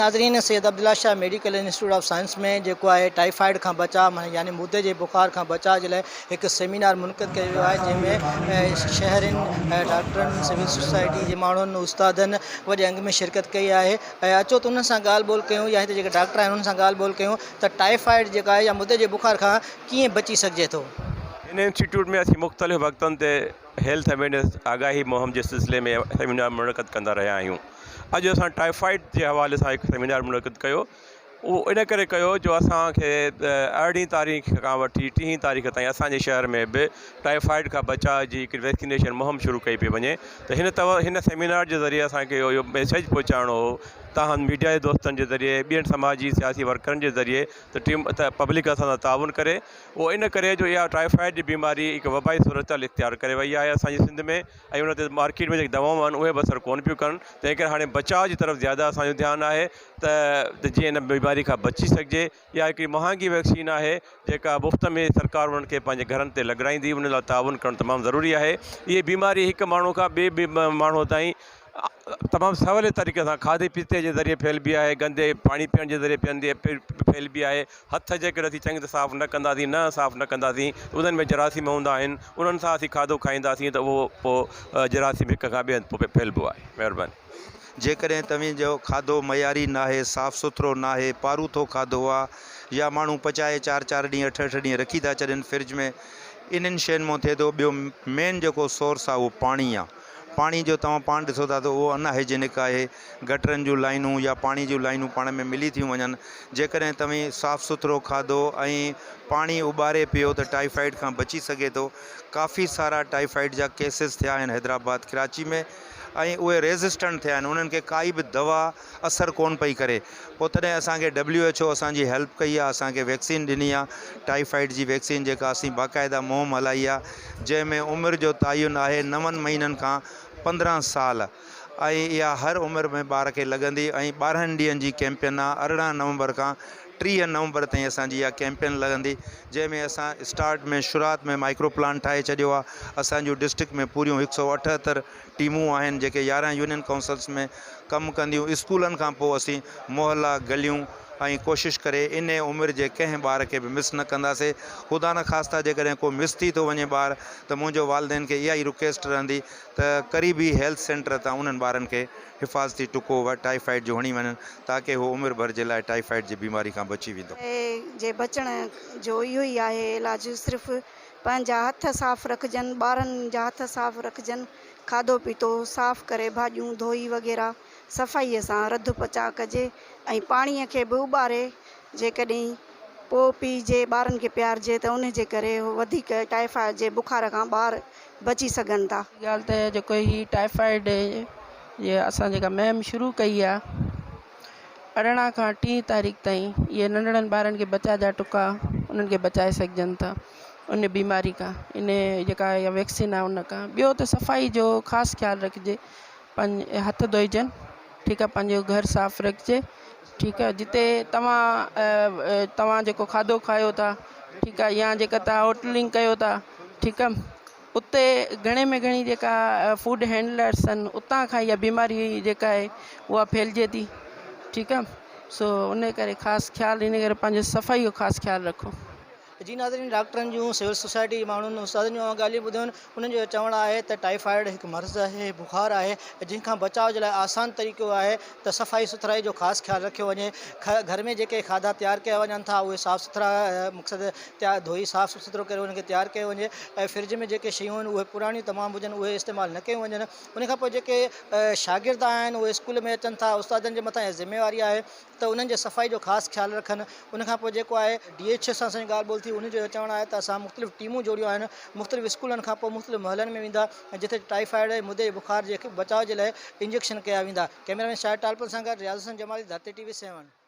ناظرين Syed Abdullah Shah medical institute of science ۾ جيڪو آهي ٽائيفائيڊ کان بچاء معنيٰ يعني مدي جي بخار کان بچاء جي لاء هڪ سيمينار منعقد ڪيو ويو آهي جنهن ۾ شهرين ڊاڪٽرن سول سوسائٽي جي ماڻهن استادن وڏي انگ ۾ شرڪت ڪئي آهي ۽ اچو ته انهن سان ڳالهه ٻولهه ڪيون يا هتي جيڪي ڊاڪٽر آهن انهن سان ڳالهه ٻولهه ڪيون ته ٽائيفائيڊ جيڪا آهي يا مدي جي بخار کان ڪيئن بچي سگهجي ٿو. هن انسٽيٽيوٽ ۾ اسين مختلف وقتن تي هيلٿ اويئرنيس آگاهي مهم جي سلسلي ۾ سيمينار منعقد ڪندا رهيا آهيون اڄ اسان ٽائيفائيڊ جي حوالي سان هڪ سيمينار منعقد ڪيو اهو ان ڪري ڪيو جو اسان کي ارڙهين تاريخ کان وٺي ٽيهين تاريخ تائين اسان جي شهر ۾ به ٽائيفائيڊ کان بچاء جي هڪ ويڪسينيشن مهم شروع ڪئي پئي وڃي ته هن تو هن سيمينار جي ذريعي اسان کي اهو ميسيج پهچائڻو هو تاهم ميڊيا جي دوستن جي ذريعي ٻين سماجي سياسي ورڪرن جي ذريعي ته ٽيم ته پبلڪ اسان سان تعاون ڪري اهو ان ڪري جو اها ٽائيفائيڊ جي بيماري هڪ وبائي صورتحال اختيار ڪري وئي آهي اسان جي سنڌ ۾ ۽ ان تي مارڪيٽ ۾ جيڪي دوائون آهن اهي به اثر ڪونه پيون ڪن تنهن ڪري هاڻي بچاء جي طرف زياده اسان جو ڌيان آهي ته جيئن ان بيماري کان بچي سگهجي اها هڪڙي مهانگي ويڪسين آهي جيڪا مفت ۾ سرڪار انهن کي پنهنجي گهرن تي لڳرائيندي ان لاء تعاون ڪرڻ تمام ضروري آهي اهي بيماري هڪ ماڻهو کان ٻئي ماڻهو تائين تمام سولي طريقي سان کاڌي پيتي جي ذريعي ڦهلبي آهي گندي پاڻي پيئڻ جي ذريعي پيئندي ڦهلبي آهي هٿ جيڪڏهن اسين چڱي طرح صاف نه ڪنداسين ننهن صاف نه ڪنداسين ته انهن ۾ جراثيم هوندا آهن انهن سان اسين کاڌو کائينداسين ته اهو پوء جراثيم هڪ کان ٻئي هنڌ پوء ڦهلبو آهي مهرباني. جيڪڏهن توهين جو کاڌو معياري ناهي، صاف سٿرو ناهي، پاروٿو کاڌو آ يا ماڻهو پچائي چار چار ڏينهن اٺ اٺ ڏينهن رکي ٿا ڇڏين فرج ۾ انهن شين مون ٿئي ٿو ٻيو مين جيڪو سورس آ اهو پاڻي آ پاڻي جو توهان پاڻ ڏسو ٿا ته اهو ان هائيجينڪ آهي گٽرن جون لائنون يا پاڻي جون لائنون پاڻ ۾ ملي ٿيون وڃن جيڪڏهن توهين صاف سٿرو کاڌو ۽ پاڻي اٻاري پيئو ته ٽائيفائيڊ کان بچي سگهي ٿو ڪافي سارا ٽائيفائيڊ جا ڪيسز ٿيا آهن حيدرآباد ڪراچي ۾ ۽ اهي ريزسٽنٽ ٿيا آهن انهن کي ڪائي به دوا اثر ڪون پئي ڪري پوء تڏهن اسان کي ڊبليو ايڇ او اسان جي هيلپ ڪئي آهي اسان کي ويڪسين ڏني آهي ٽائيفائيڊ جي ويڪسين جيڪا اسين باقاعده مهم هلائي آهي جنهن ۾ عمر جو تعين آهي نون مهينن کان 15 سال ۽ اها هر عمر ۾ ٻار کي لڳندي ۽ 12 ڏينهن جي ڪيمپين آهي 18 نومبر کان 30 نومبر تائين اسان جي اها ڪيمپين لڳندي جنهن ۾ اسان اسٽارٽ ۾ شروعات ۾ مائڪرو پلانٽ ٺاهي ڇڏيو آهي اسان جون ڊسٽرڪٽ ۾ پوريون 178 ٽيمون آهن جيڪي 11 يونين ڪائونسلز ۾ ڪم ڪنديون اسڪولن کان پوء اسين محلا گليون ۽ ڪوشش ڪري انهي عمر جي ڪنهن ٻار کي به مس نه ڪنداسي خدا نخواسته جيڪڏهن ڪو مس ٿي ٿو وڃي ٻار ته منهنجو والدين کي اها ئي رڪويسٽ رهندي ته قريبي هيلٿ سينٽر تان انهن ٻارن کي حفاظتي ٽڪو ٽائيفائيڊ جو هڻي وڃن تاڪه هو عمر ڀر جي لاء ٽائيفائيڊ جي بيماري کان بچي ويندو. جي بچڻ جو اهو ئي آهي علاج صرف پنهنجا هٿ صاف رکجن، ٻارن جا هٿ صاف رکجن، کاڌو پيتو صاف ڪري ڀاڄيون ڌوئي وغيره صفائيء سان رڌ پچاء ڪجي ۽ پاڻيء کي به اٻاري جيڪڏهن پوء پيئجي ٻارن کي پيارجي ته ان جي ڪري وڌيڪ ٽائيفائيڊ جي بخار کان ٻار بچي سگهن ٿا. ڳالهه ته جيڪو هي ٽائيفائيڊ جي اسان جيڪا مهم شروع ڪئي آ 18 کان 30 تاريخ تائين اهي ننڍڙن ٻارن کي بچاء جا ٽڪا انهن کي بچائي سگهجن ٿا ان بيماري کان ان جيڪا اها ويڪسين آهي ان کان ٻيو ته صفائي جو خاص خيال رکجي پنهنجي هٿ ڌوئجن ٺيڪ آهي پنهنجو گهر صاف رکجي ٺيڪ آهي جتي توهان توهان جيڪو کاڌو کايو ٿا ٺيڪ آهي يا جيڪا توهان هوٽلنگ ڪيو ٿا ٺيڪ آهي اتي گهڻي ۾ گهڻي جيڪا فوڊ هينڊلرس آهن اتان کان اها بيماري جيڪا آهي اها ڦهلجي ٿي ٺيڪ آهي سو ان ڪري خاص خيال ان ڪري پنهنجي صفائي جو خاص خيال رکو. جي ناظرين ڊاڪٽرن جون سول سوسائٽي جي ماڻهن استادن جون اوهان ڳالهيون ٻڌيون انهن جو چوڻ آهي ته ٽائيفائيڊ هڪ مرض آهي بخار آهي جنهن کان بچاء جي لاء آسان طريقو آهي ته صفائي سٿرائي جو خاص خيال رکيو وڃي گهر ۾ جيڪي کاڌا تيار ڪيا وڃن ٿا اهي صاف سٿرا مقصد تيار ڌوئي صاف سٿرو ڪري انهن کي تيار ڪيو وڃي ۽ فرج ۾ جيڪي شيون آهن اهي پراڻيون تمام هجن اهي استعمال نه ڪيون وڃن ان کان پوء جيڪي شاگرد آهن اهي اسڪول ۾ اچن ٿا استادن جي مٿان اها ذميواري آهي ته انهن جي صفائي جو خاص خيال رکن ان کان پوء جيڪو آهي ڊي ايڇ اي سان اسان جي ڳالهه ٻولهه ٿي انهن جو اهو چوڻ آهي ته اسان مختلف ٽيمون جوڙيون آهن مختلف اسڪولن کان پوء مختلف محلن ۾ ويندا ۽ جتي ٽائيفائيڊ ۽ مدي جي بخار جي بچاء جي لاء انجيڪشن ڪيا ويندا ڪئميرا مين شاهد ٽالپر سان گڏ رياض حسين جمالي ڌرتي ٽي وي سيوهڻ.